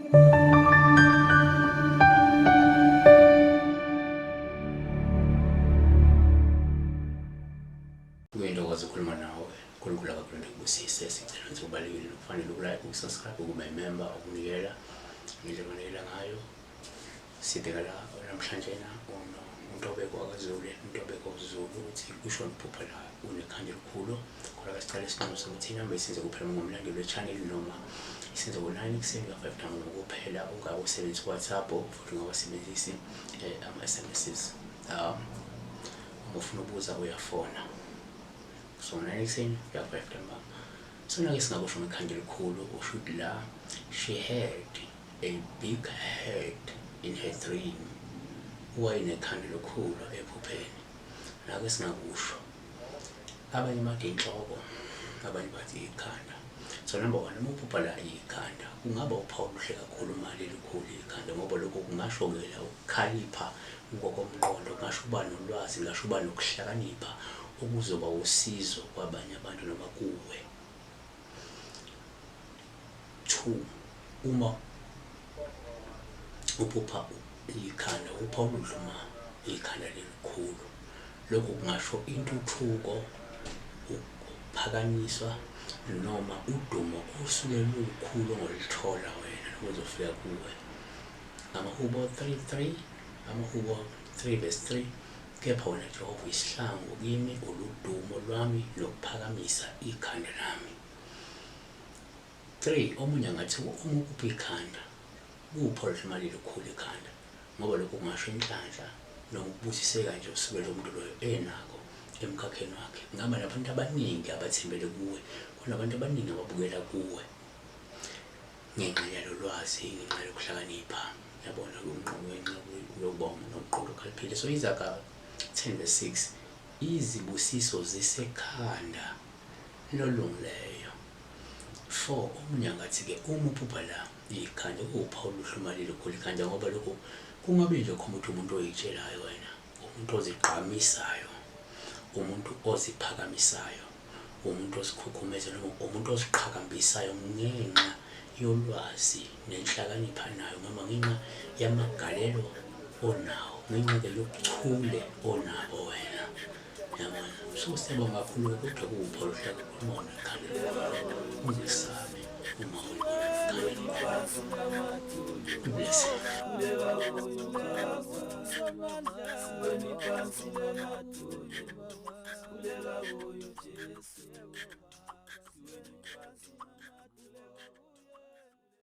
Kuyintokozo ukukhuluma nawe. uNkulunkulu akakhulu ndikubusise. Sicela ukuthi kubalulekile nokufanele ukulike, ukusubscribe, ukuba imember, ukunikela ngendlela onikela ngayo. Sibheka la namhlanje na uNtobeko wakaZulu, uNtobeko Zulu uthi kusho iphupha la unekhanda elikhulu. Kodwa ke sicela isinqumo sokuthi inamba isenze kuphela uma ungumlandeli we-channel noma isenze ngo-9 ekuseni kuya 5 ntambama kuphela, ungawusebenzisi WhatsApp futhi ungawasebenzisi ama-SMSs. Uma ufuna ukubuza uyafona. So 9 ekuseni kuya 5 ntambama. So nake singakusho ngekhanda elikhulu, usho ukuthi la she had a big head in her dream. Wayenekhanda elikhulu ephupheni. Nake singakusho. Abanye bathi inhloko, abanye bathi ikhanda. So number one, uma uphupha la ikhanda, kungaba uphawu oluhle kakhulu uma lelikhulu ikhanda, ngoba lokho kungasho-ke la ukukhalipha ngokomqondo, kungasho ukuba nolwazi, kungasho ukuba nokuhlakanipha okuzoba usizo kwabanye abantu noma kuwe. Two, uma uphupha ikhanda, uphawu oluhle uma ikhanda lilikhulu. Lokhu kungasho intuthuko, ukuphakanyiswa noma udumo osuke lulukhulu ongoluthola wena nokuzofika kuwe. AmaHubo 3:3, AmaHubo 3 verse 3, Kepha wena Jehova uyisihlangu kimi, uludumo lwami nokuphakamisa ikhanda lami. 3 omunye angathi uma uphupha ikhanda kuwuphawu lwemali elikhulu ikhanda, ngoba lokho kungasho inhlanhla noma ukubusiseka nje osuke lo muntu loyo enako emkhakheni wakhe. Kungaba nabantu abaningi abathembele kuwe, kunabantu abaningi ababukela kuwe ngenxa yalo lwazi, ngenxa yokuhlakanipha, yabona, ngenxa yokuba nomqondo okhaliphile. So iZaga 10 verse 6, izibusiso zisekhanda lolungileyo. 4 omunye angathi-ke uma uphupha la ikhanda kuwuphawu oluhle uma lilikhulu ikhanda, ngoba lokhu kungabe nje khomba ukuthi umuntu oyitshelayo wena, umuntu ozigqamisayo, umuntu oziphakamisayo, umuntu ozikhukhumeza noma umuntu oziqhakambisayo ngenxa yolwazi nenhlakanipho anayo noma ngenxa yamagalelo onawo, ngenxa-ke yobuchule onabo wena. Yabona? So siyabonga kakhulu kodwa kuwuphawu oluhle kakhulu uma unekhanda elikhulu. Ungesabi uma ulibona ikhanda elikhulu. Bless.